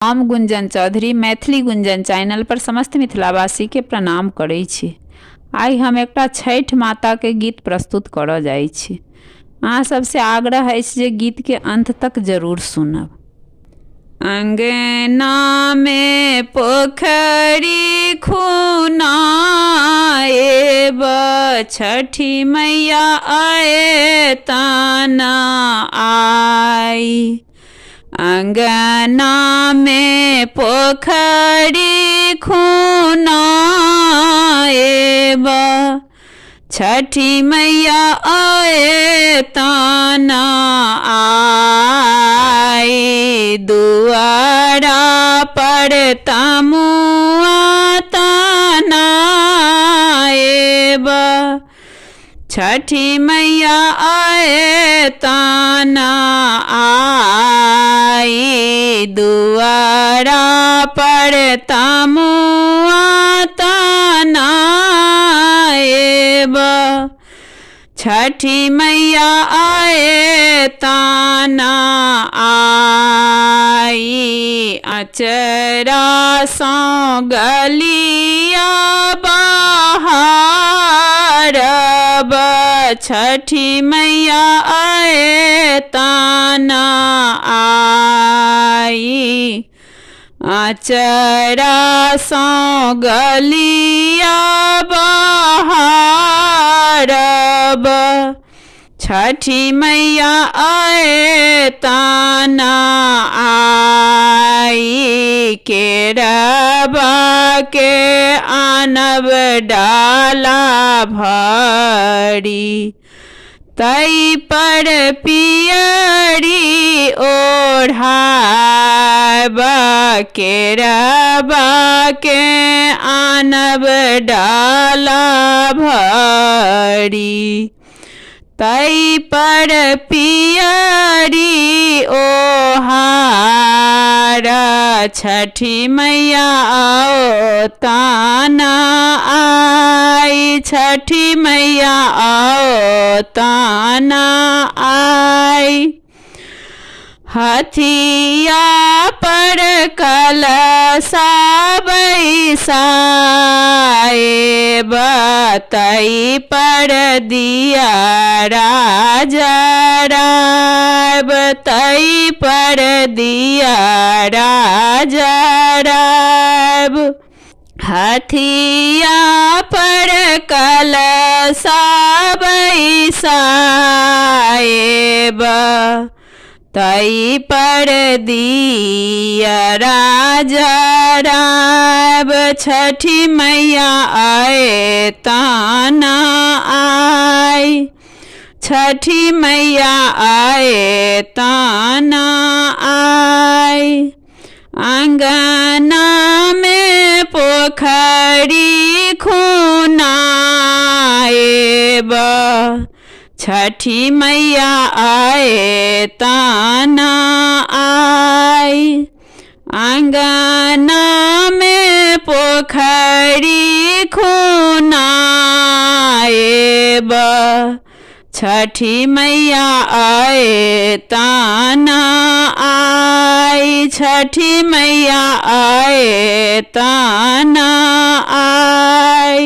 हम गुंजन चौधरी मैथिली गुंजन चैनल पर समस्त मिथिलावासीके प्रणाम करै छी। आइ हम एकटा छठि माताके गीत प्रस्तुत करऽ जाइ छी। अहाँ सबसँ आग्रह अछि जे गीतके अन्त तक जरूर सुनब। अङ्गनामे पोखरि खुनाएब, छठि मैया अएतन आइ। अङ्गनामे पोखरि खुनाएब, छठि मैया अएतन आइ। दुआरा पर तमुआ तनाएब, छठि मैया अएतन आइ। दुआरा पर तमुआ तनाएब, छठि मैया अएतन आइ। अचरासँ गलिया बहारब, छठि मैया अएतन आइ। अचरासँ गलिया बहारब, छठि मैया अएतन आइ। केरबा के आनब डाला भरी, तै पर पियरी ओढ़ायब। केरबा के आनब डाला भरी, तै पर पियरी ओहार। छठि मैया आओतन आइ, छठि मैया आओतन आइ। हथिया पर कलशा बैसाएब, तै पर दिया जरायब, तै पर दिया जरायब। हथिया पर कलशा बैसाएब, तै पर दिया जरायब। छठि मैया अएतन आइ, छठि मैया अएतन आइ। अङ्गनामे पोखरि खुनाएब, छठि मैया अएतन आइ। अङ्गनामे पोखरि खुनाएब, छठि मैया अएतन आइ, छठि मैया अएतन आइ।